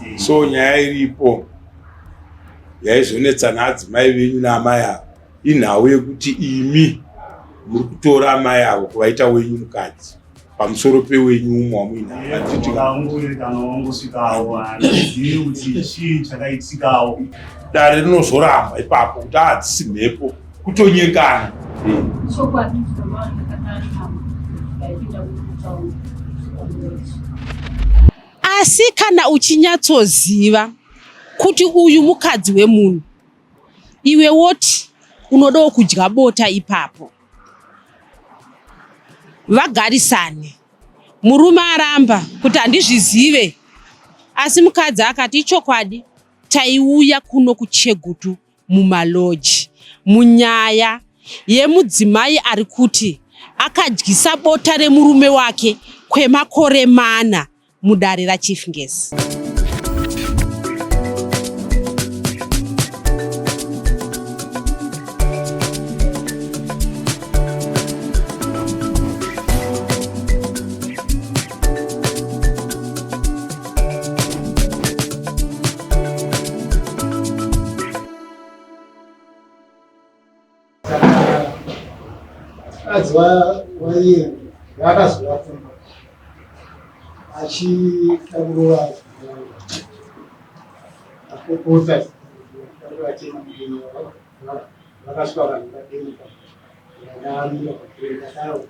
sei. So nyaya iripo yaizonetsana adzimai venyu naamai ava inhau yekuti imi muri kutora amai avo kuvaita wenyu mukadzi pamusoro pewenyu umwe wamuinaanguri kana wangosvikawo handizivi kuti chii chakaitikawo. Dare rinozoramba ipapo kuti hadzisi mhepo, kutonyengana. Chokwadi ndaipinda kutaura. Asi kana uchinyatsoziva kuti uyu mukadzi wemunhu, iwe woti unodawo kudya bota ipapo, vagarisane. Murume aramba kuti handizvizive, asi mukadzi akati ichokwadi, taiuya kuno kuChegutu mumaloji munyaya yemudzimai ari kuti akadyisa bota remurume wake kwemakore mana mudare raChief Ngezi. Mukadzi waiye vakazouya kumba achida kurova apopota vatema vakasvika vanhu vadenga ndamira ndadaro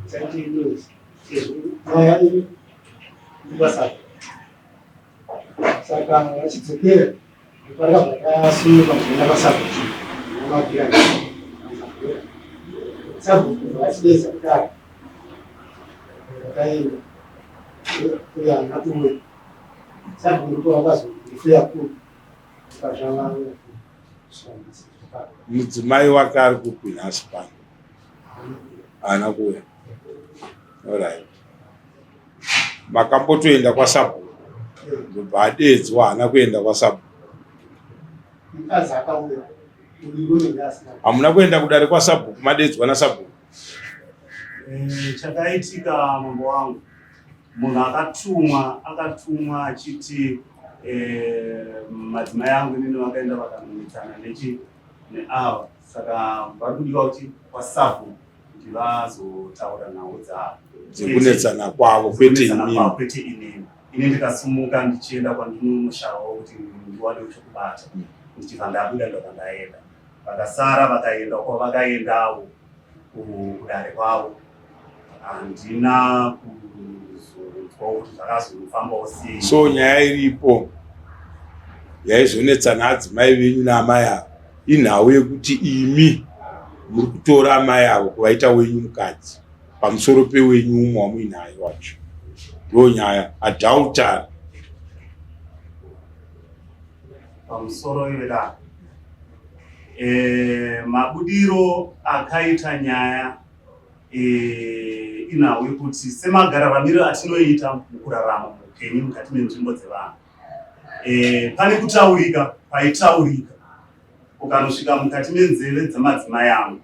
ndisaite noise sezvo nyaya iri pasaka saka vachidzokera ndopakabva tasimuka kuenda pasabhuku namabhira sabhuku vachidedza kudaro ndakaenda uye haana kuuya sabhuku ndipo vakazondifuya kuru ukazvavauya Mudzimai wake ari kupi nhasi pano? Haana kuuya. Alright. Makambotoenda kwasabhuku ndobva adeedzwa, haana kuenda kwasabhuku. Mukadzi akauya uyu asina. Hamuna kuenda kudare kwasabhuku madeedzwa nasabhuku? Chakaitika mambo wangu, munhu akatumwa akatumwa achiti madzimai angu inini vakaenda vakanonetsana nechi neava, saka vari kudiwa kuti kwasabhuku kuti vazotaura nhau dzavo dzekunetsana kwavo, kwete Dzekunetsana inini. kwavo, kwete inini. Ini ndikasumuka ndichienda kwandinonoshawawo kuti ndiwanewo chokubata, ndichibva ndabuda ndobva ndaenda. Vakasara vakaenda kwavakaendawo kudare kwavo, handina kuzonzwawo kuti zvakazofambawo sei. So nyaya iripo yaizonetsana adzimai venyu naamai ava inhau yekuti imi muri kutora amai avo kuvaita wenyu mukadzi pamusoro pewenyu umwe wamuinaye wacho. Ndo nyaya adultery. Pamusoro ivedare, mabudiro akaita nyaya inhau yekuti semagararamiro atinoita mukurarama muupenyu mukati menzvimbo dzevanhu, pane kutaurika kwaitaurika ukanosvika mukati menzeve dzemadzimai angu,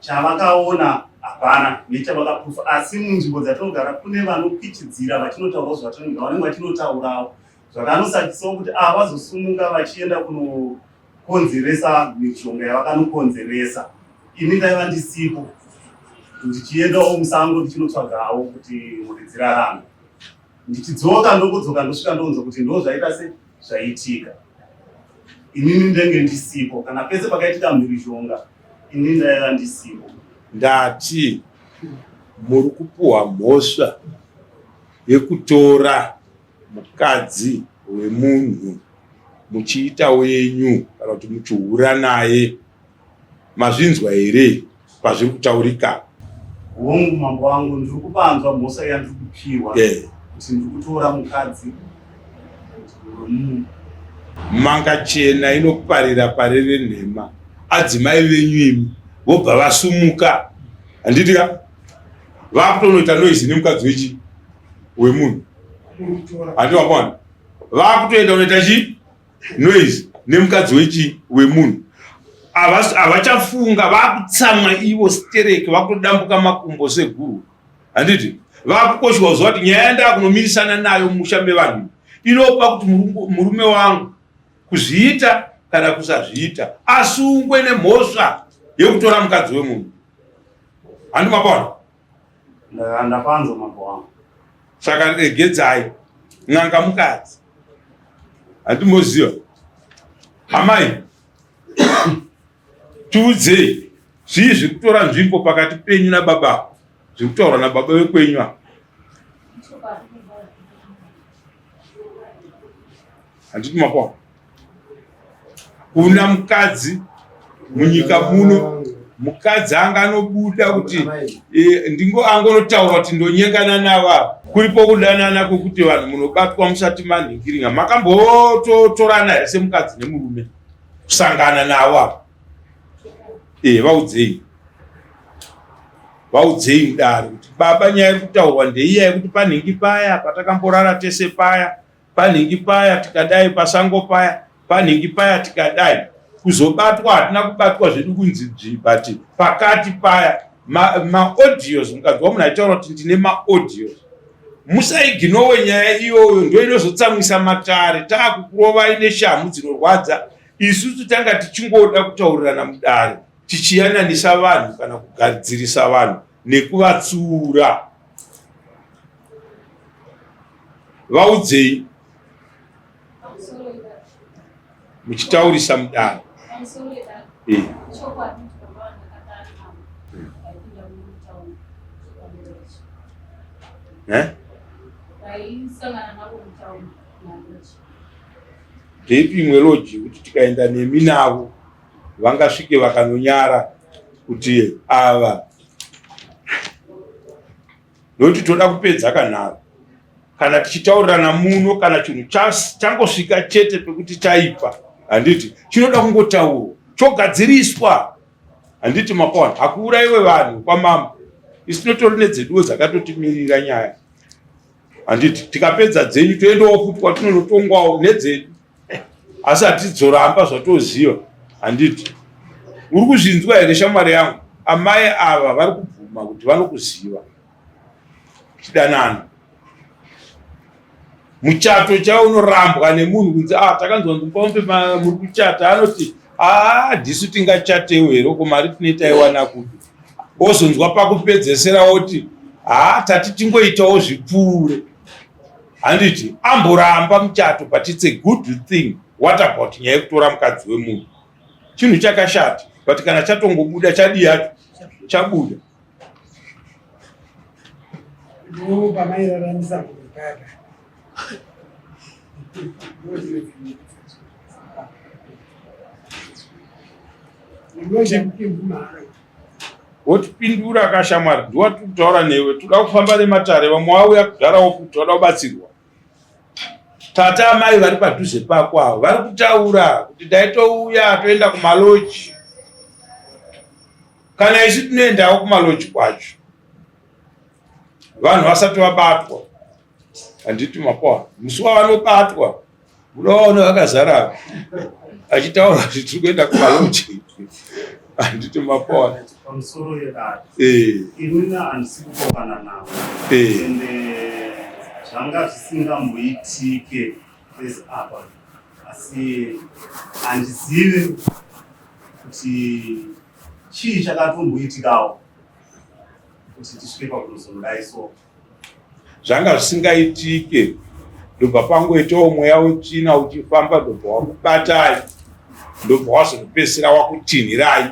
chavakaona hapana nechavakapufa. Asi munzvimbo dzatinogara kune vanokwichidzira vachinotaurawo zvatinenge vanenge vachinotaurawo, zvakanosakisawo kuti vazosumuka vachienda kunokonzeresa mishonga yavakanokonzeresa. Ini ndaiva ndisipo, ndichiendawo musango ndichinotsvagawo kuti mhuri dzirarame. Ndichidzoka ndokudzoka ndosvika ndonzwa kuti ndo zvaita se zvaitika. Inini ndenge ndisipo, kana pese pakaitika mhirizhonga ini ndaiva ndisipo. Ndati muri kupuhwa mhosva yekutora mukadzi wemunhu muchiita wenyu kana kuti muchihura naye. Mazvinzwa here pazviri kutaurika? Hongu mambo wangu, ndiri kupanzwa mhosva yandiri kupiwa kuti ndiri kutora mukadzi wemunhu. Manga chena inoparira parere nhema. Adzimai venyu imi vobva vasumuka, handiti ka? Vakutonoita noise nemukadzi wechi wemunhu, handiti wapona? Vakutoenda kunoita chi noise nemukadzi wechi wemunhu. Havachafunga, vakutsamwa ivo stereki, vakutodambuka makumbo seguru, handiti? Vakukoshwa kuziva kuti nyaya yandaa kunomirisana nayo mumusha mevanhu inopa kuti murume wangu kuzviita kana kusazviita asungwe nemhosva yekutora mukadzi wemunhu. Handi mapona? Ndapanzwa mambo wangu. Saka regedzai n'anga mukadzi. Handimboziva. Amai tiudzei zvii zviri kutora nzvimbo pakati penyu nababa zviri kutaurwa nababa vekwenyu apa. Handiti makwa kuna mukadzi munyika muno mukadzi anga anobuda kuti e, ndingo angonotaura kuti ndonyengana navo ava kuripo kudanana kwekuti vanhu munobatwa musati manhingiringa makambototorana here semukadzi nemurume kusangana navo ava e, vaudzei vaudzei mudare kuti baba nyaya iri kutaurwa ndeiya yekuti panhingi paya patakamborara tese paya panhingi paya tikadai pasango paya panhingi paya tikadai kuzobatwa hatina kubatwa zvedu kunzi dzvi but pakati paya maaudios ma mukadzi wamunhu aitaura kuti ndine maaudios musaiginowe nyaya iyoyo ndo inozotsamwisa matare taakukurovai neshamhu dzinorwadza isusu tanga tichingoda kutaurirana mudare tichiyananisa vanhu kana kugadzirisa vanhu nekuvatsiura Vaudzei muchitaurisa mudare. Eh. Eh? Ndeipi imwe loji kuti tikaenda nemi navo vangasvike vakanonyara kuti ava nokuti toda kupedza kanharo kana tichitaurirana muno kana chinhu changosvika chete pekuti chaipa handiti chinoda kungotaurwa chogadziriswa handiti makaona hakuuraiwe vanhu kwamambo isu tinotori nedzeduwo dzakatotimirira nyaya handiti tikapedza dzenyu toendawo futi kwatinonotongwawo nedzedu asi hatidzoramba zvatoziva handiti uri kuzvinzwa here shamwari yangu amai ava vari kubvuma kuti vanokuziva chidanano muchato chaiwo unorambwa nemunhu kunzi ah takanzwa kunzi pampe muri kuchata anoti ah disu tingachatewo here ko mari tine taiwana kupi ozonzwa pakupedzesera oti haa tati tingoitawo zvipfuure handiti amboramba muchato but it's a good thing what about nyaya yekutora mukadzi wemunhu chinhu chakashata but kana chatongobuda chadii hacho chabuda Wotipindura ka shamwari, ndiwa tiri kutaura newe, toda kufamba nematare, vamwe vauya kudharawo futi vada kubatsirwa. Tata amai vari padhuze pako avo vari kutaura kuti ndaitouya toenda kumaloji. Kana isu tinoendawo kumaloji kwacho, vanhu vasati vabatwa handiti mapoa musi wavanobatwa unovaona vakazara achitaura kuti tiri kuenda kumaloji handiti mapoa pamusoro yedare eh. inini handisi kupokana navo eh. ende zvanga zvisingamboitike pese apa asi handizive kuti chii chakatomboitikawo kuti tisvike pakunozonodai so Zvanga zvisingaitike ndobva pangoitawo mweya wetsvina uchifamba ndobva wakubatai ndobva wazonopedzisira wakutinhirai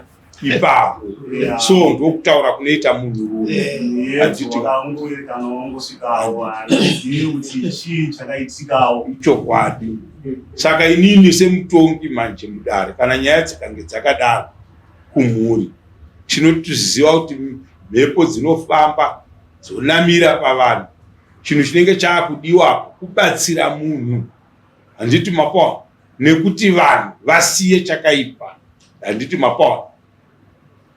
ipapo so ndokutaura kunoita munhurume chokwadi saka inini semutongi manje mudare kana nyaya dzikange dzakadaro kumhuri tinotoziva kuti mhepo dzinofamba dzonamira pavanhu chinhu chinenge chaakudiwa kubatsira munhu handiti mapawa nekuti vanhu vasiye chakaipa handiti mapawa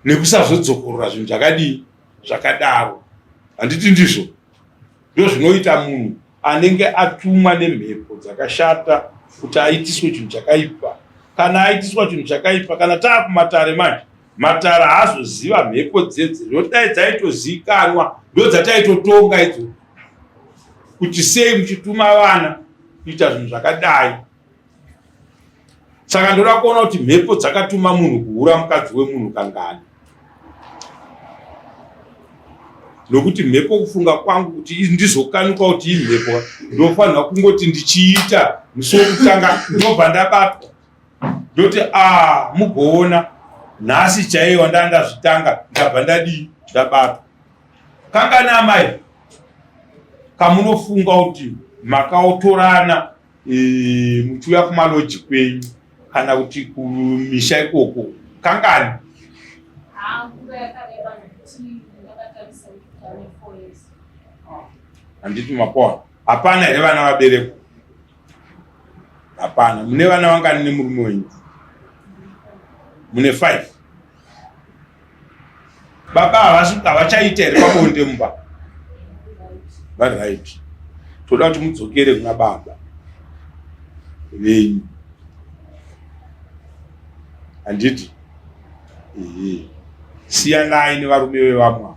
nekusazodzokorora zvinhu zvakadii zvakadaro handiti ndizvo Ndozvinoita munhu anenge atumwa nemhepo dzakashata kuti aitiswe chinhu chakaipa. Kana aitiswa chinhu chakaipa, kana taakumatare manje, matare haazoziva mhepo dzedze nodai dzaitozikanwa ndodzataitotonga idzo kuti sei muchituma vana kuita zvinhu zvakadai. Saka ndoda kuona kuti mhepo dzakatuma munhu kuhura mukadzi wemunhu kangani. Nokuti mhepo kufunga kwangu kuti ndizokanuka kuti imhepo ndofanirwa kungoti ndichiita musi wekutanga ndobva ndabatwa. Ndoti a ah, mugoona nhasi chaiye wandanga ndazvitanga ndabva ndadii ndabatwa. Kangani amai kamunofunga kuti makaotorana e, muchiuya kumaloji kwenyu kana kuti kumisha ikoko kangani? Handiti mapoa hapana here vana vaberekwa? Hapana. Mune vana vangani nemurume wenyu? Mune 5. Baba havachaita here pabonde mumba? Vari right. Toda kuti mudzokere kuna baba venyu. Handiti? Ehe. Siyanai nevarume vevamwe.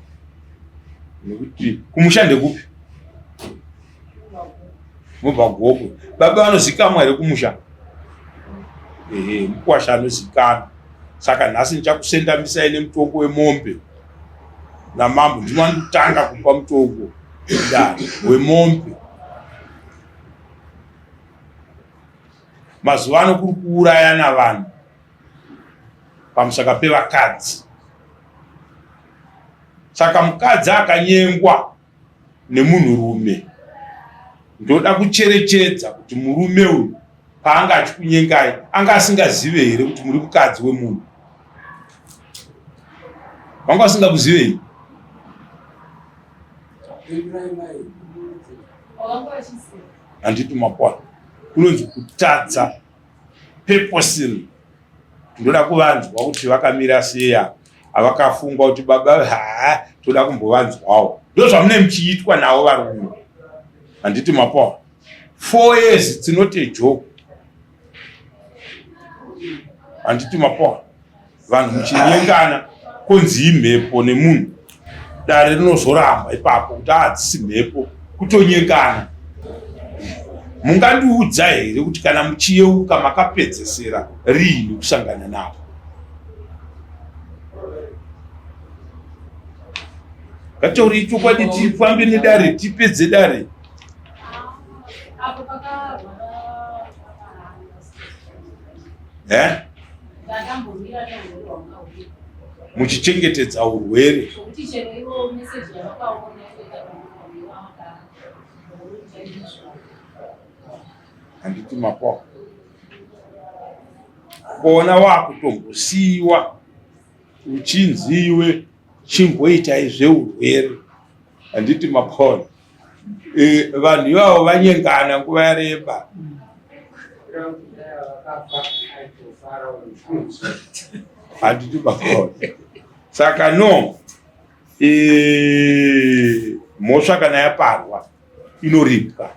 Nekuti kumusha ndekupi? Mobva Gokwe. Baba vanozikamwa here kumusha? Ehe, mukwasha anozikanwa. Saka nhasi ndichakusendamisai nemutongo wemombe namambo. Ndimo andikutanga kupa mutongo kudare wemombe. Mazuva ano kuri kuurayana vanhu pamusaka pevakadzi. Saka mukadzi akanyengwa nemunhurume ndoda kucherechedza kuti murume uyu paanga achikunyengai anga asingazive here kuti muri mukadzi wemunhu vanga vasingakuzivei handiti makwana kunonzi kutadza purposely ndoda kuvanzwa kuti vakamira sei apa avakafunga kuti baba haa toda kumbovanzwawo ndozvamune muchiitwa navo varume handiti mapoa four years it's not a joke handiti mapoa vanhu muchinyengana konzi imhepo nemunhu dare rinozoramba ipapo kuti hadzisi mhepo kutonyengana mungandiudza here kuti kana muchiyeuka makapedzesera riini kusangana navo ngataurei chokwadi tifambe nedare tipedze dare eh? Muchichengetedza urwere handiti mapoa kuona wakutombosiiwa uchinziwe chimboitai zveurwere handiti mapona e, vanhu ivavo vanyengana nguva yareba handiti mapona saka no e, mhosva kana yaparwa inoripwa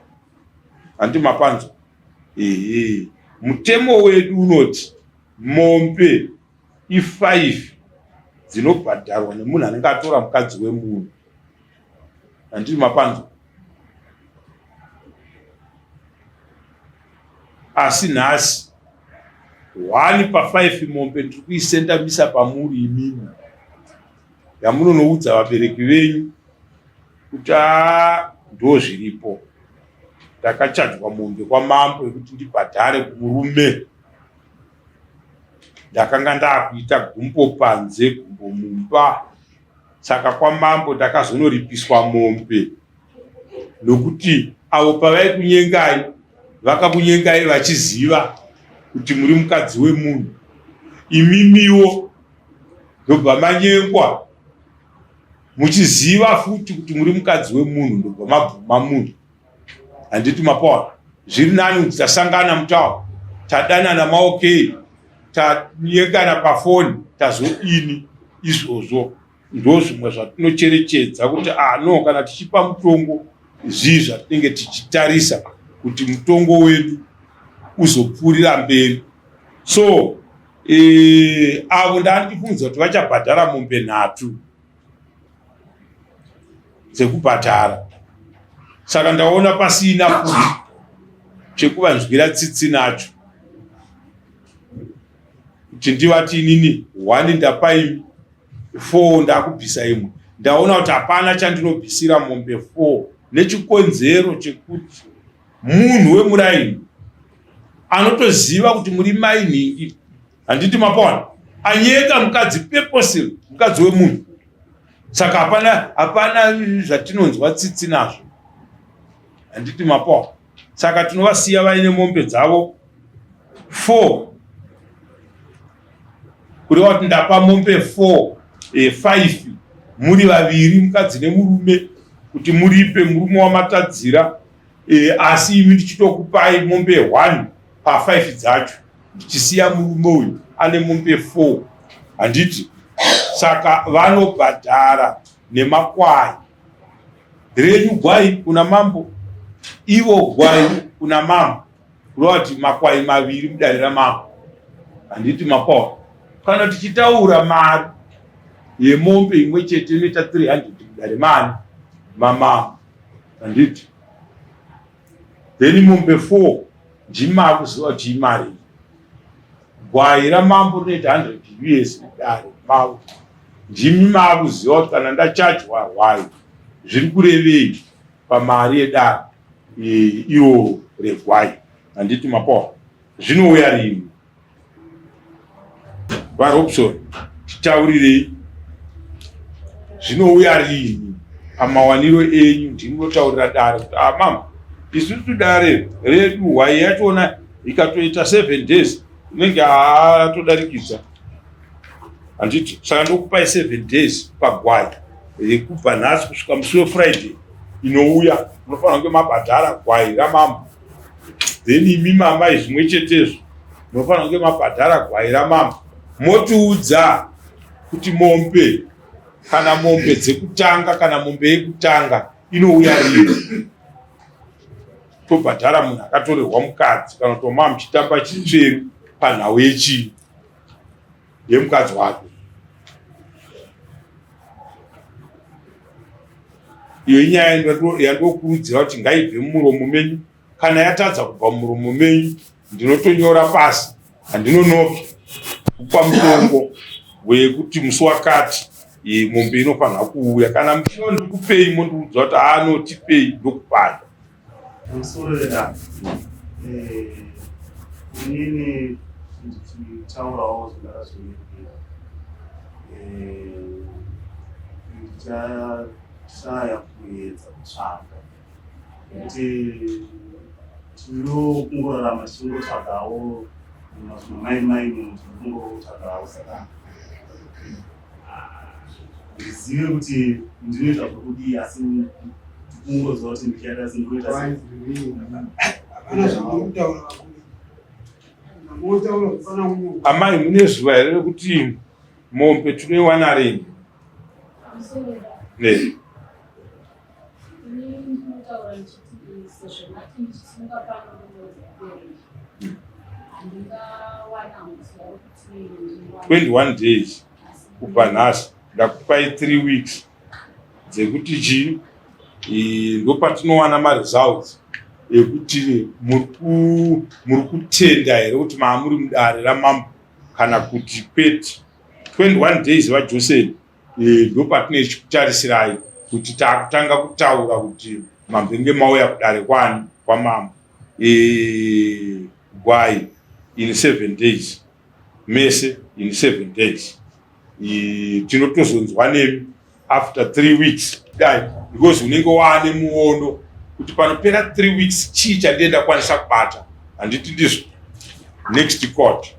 handiti mapanzwa ehe mutemo wedu unoti mombe i5 dzinobhadharwa nemunhu anenge atora mukadzi wemunhu handiti mapanzwa asi nhasi 1 pa5 mombe ndiri kuisendamisa pamuri imimi yamunonoudza vabereki venyu kuti a ndo zviripo ndakachajwa mombe kwamambo yekuti ndibhadhare kumurume ndakanga ndakuita gumbo panze gumbo mumba saka kwamambo ndakazonoripiswa mombe nokuti avo pavaikunyengai vakakunyengai vachiziva kuti muri mukadzi wemunhu imimiwo ndobva manyengwa muchiziva futi kuti muri mukadzi wemunhu ndobva mabvuma munhu handiti mapoa zviri nani kuti tasangana mutawa tadanana maokei tanyengana pafoni tazodini izvozvo ndozvimwe zvatinocherechedza kuti ah no kana tichipa mutongo zvii zvatinenge tichitarisa kuti mutongo wedu uzopfuurira mberi so e, avo ndandifungidzwa kuti vachabhadhara mombe nhatu dzekubhadhara saka ndaona pasina futi. chekuvanzwira tsitsi nacho kuti ndivati inini one ndapa imi four ndakubvisa imwe ndaona kuti hapana chandinobvisira mombe four nechikonzero chekuti munhu wemuraini anotoziva kuti muri mai nhingi handiti mapaona anyeka mukadzi purposely mukadzi wemunhu saka hapana hapana zvatinonzwa tsitsi nazvo handiti mapaona saka tinovasiya vaine mombe dzavo four kureva kuti ndapa mombe four e, five muri vaviri mukadzi nemurume kuti muripe murume wamatadzira e, asi imi ndichitokupai mombe one pafive dzacho ndichisiya murume uyu ane mombe four handiti saka vanobhadhara nemakwai renyu gwai kuna mambo ivo gwai kuna mambo kureva kuti makwai maviri mudare ramambo handiti mapawa kana tichitaura mari yemombe imwe chete inoita 300 mudare mani mamambo handiti then mombe 4 ndimi makuziva kuti imari gwai ramambo rinoita 100 us mudare mavo ndimi makuziva kuti kana ndachajwa hwai zviri kurevei pamari yedare iroro regwai handiti mapoa zvinouya rini VaRobson, titaurirei zvinouya rini pamawaniro enyu ndimi munotaurira dare kuti ah mama isusu dare redu hwai yachona ikatoita seven days inenge atodarikidza handiti saka ndokupai seven days pagwai kubva nhasi kusvika musi wefriday inouya munofanira kunge mabhadhara gwai ramambo then imi mama zvimwe chetezvo munofanira kunge mabhadhara gwai ramambo motiudza kuti mombe kana mombe dzekutanga kana mombe yekutanga inouya rini tobhadhara munhu akatorerwa mukadzi kana kuti mama muchitamba chitsveru panhau yechii yemukadzi wake iyo inyaya yandokurudzira kuti ngaibve mumuromo menyu kana yatadza kubva mumuromo menyu ndinotonyora pasi handinonoki kupa mutongo wekuti musi wakati mombe inofanira kuuya kana muchiva ndikupei mondiudza kuti anotipei ndokupai Pamusoro vedare, eh, inini ndichitaurawo zvandakazvimirira eh, ndichashaya kuedza kutsvaga nekuti tinokungorarama tichingotsvagawo mai mai munhu tinokungotsvagawo saka ndizive kuti ndinoita zvokudii asi kungoziva kuti ndichaita sindoita amai mune zuva here rekuti mombe tinoiwana rini ne 21 days kubva nhasi ndakupai 3 weeks dzekuti chii ndopatinowana maresults ekuti muri kutenda here kuti maamuri mudare ramambo kana kuti kwete 21 days vajoseni ndopatine chikutarisirai kuti takutanga kutaura kuti mambenge mauya kudare kwani kwamambo gwai in 7 days mese in 7 days tinotozonzwa nemi after 3 weeks dai because unenge waane muono kuti panopera 3 weeks chii chandiye ndakwanisa kubata handiti ndizvo next court.